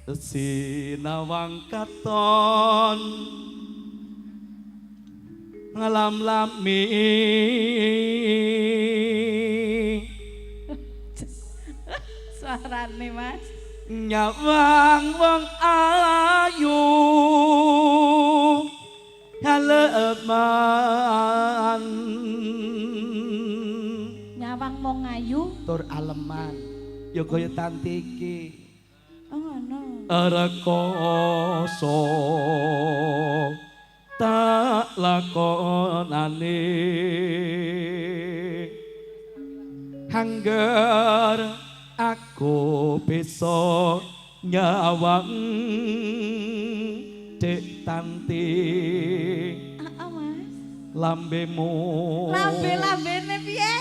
Sinawang katon ngalam-lami Suarane Mas. Nyawang wong ayu aleman. Nyawang wong ayu tur aleman ya kaya Tanti iki. Oh ngono. Rekoso tak lakonane hangger aku bisa nyawang Dek Tanti. Heeh, Mas. Lambemu. Lambe-lambene piye?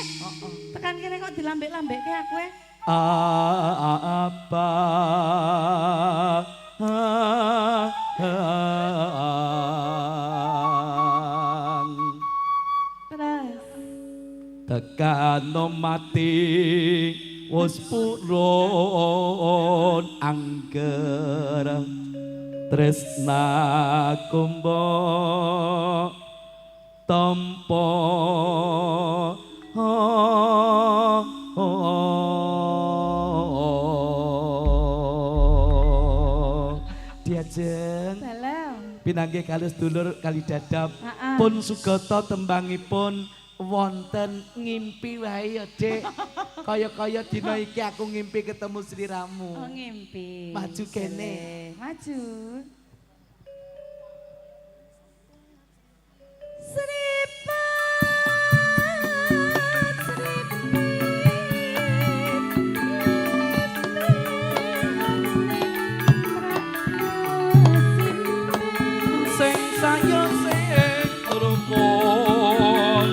Tekan kene kok dilambek-lambekke aku e. Apa Terus tekano mati wis purun angger tresna kumbo tampa. Diajeng dalem pinanggih kalih sedulur kali dadap pun sugata tembangipun wonten ngimpi wae ya Dik. Kaya-kaya dina iki aku ngimpi ketemu sliramu. Oh ngimpi. Maju kene. Maju. Sripat sripit sing saya sing rukun.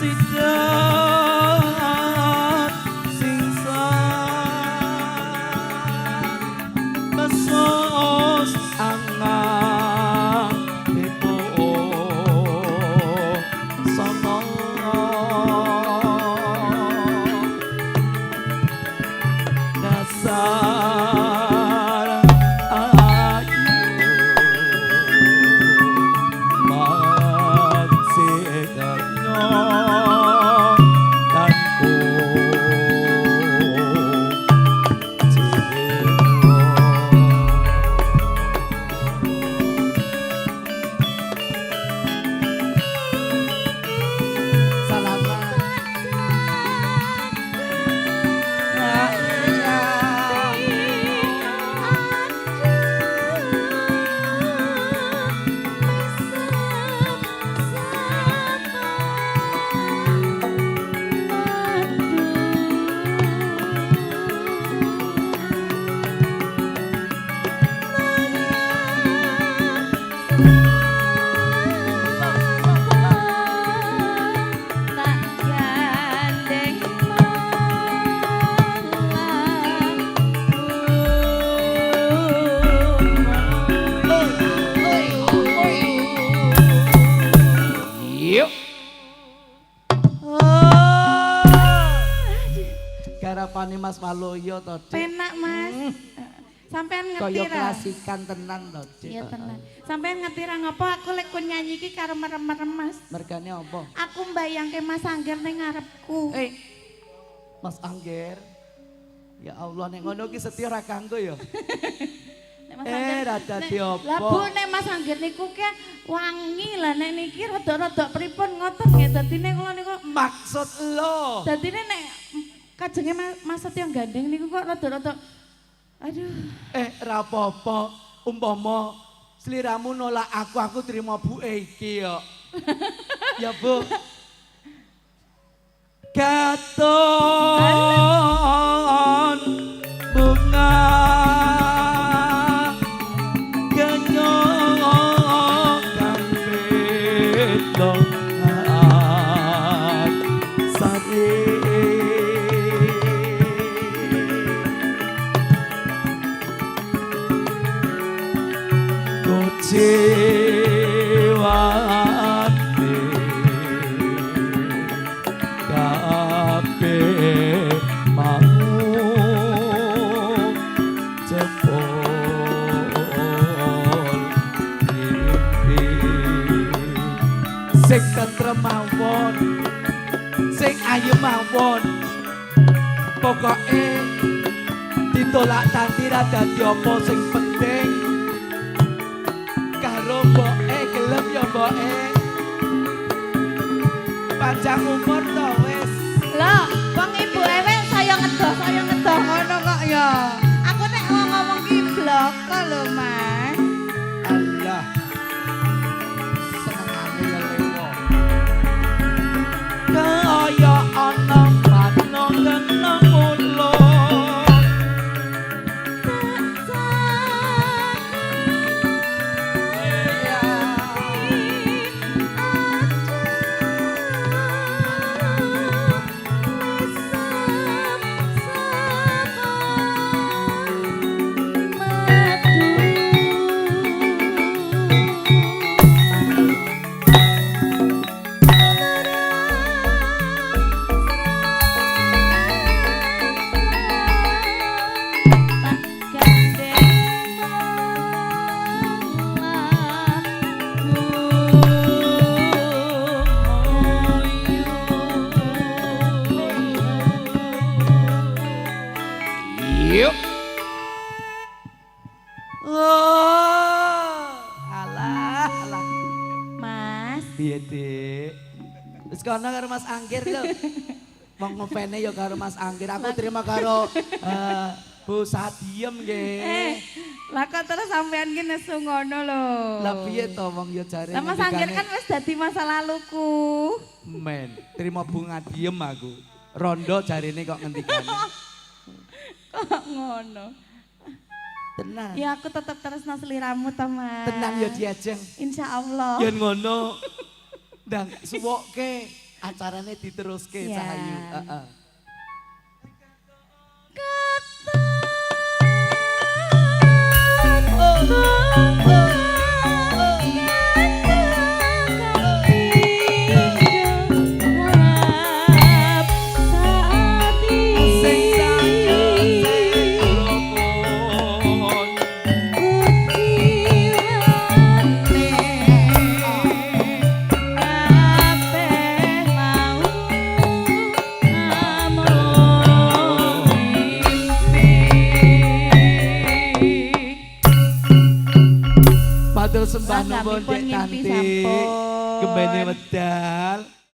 Sidat singsan mesos angan depo sono dasar ayu maksikanyo tanku jiwa. Salaman. Yuk. Garapane Mas Waloyo to, Dik. Penak Mas. Sampean ngerti Kaya ra? klasikan tenan to, Dik. Iya tenan. Sampean ngerti ra ngopo aku lek kon nyanyi iki karo merem-merem Mas. Mergane apa? Aku mbayangke Mas Angger ning ngarepku. Mas Angger. Ya Allah nek ngono ki setya ra kanggo ya. Nek Mas Angger Ra dadi apa. Lah Bu nek Mas Angger niku ki wangi lah nek niki rada-rada pripun ngoten nggih dadine kula niku Maksud lo. dadine nek kajenge Mas Setyo gandeng niku kok rada-rada aduh. Ra apa-apa umpama sliramu nolak aku, aku trimo buke iki yo. Ya Bu. Katon bunga genyo kang beda sari. Kuciwane kabeh mau jebul mimpi. Sing tentrem mawon, sing ayu mawon, pokoke ditolak Tanti ra dadi apa, sing penting karo mboke gelem ya mboke. Panjang umur to wis. Lho, wong ibu ewe saya ngedoh ngono kok ya. Aku nek ngomong ki bloko lho, Mas. Allah. Senengane lelewo. Kaya ana manuk kena mulut. Yuk. Oh, alah, alah. Mas. Piye, Dik? Wis kono karo Mas Angkir lho. Wong ngopene ya karo Mas Angkir. Aku terima karo Bu Sadiem nggih. Lah kok terus sampean ki nesu ngono lho. Lah piye to wong ya jare. Lah Mas Angkir kan wis dadi masa laluku. Men, terima bunga diem aku. Rondo jarine kok ngendikane. Kok ngono? Tenang. Ya aku tetep tresno sliramu to, Mas. Tenang ya Diajeng. Insyaallah. Yen ngono ndang suwokke acarane diteruske Cahayu. Heeh. Matur sembah nuwun Dek Tanti. Gembene wedal.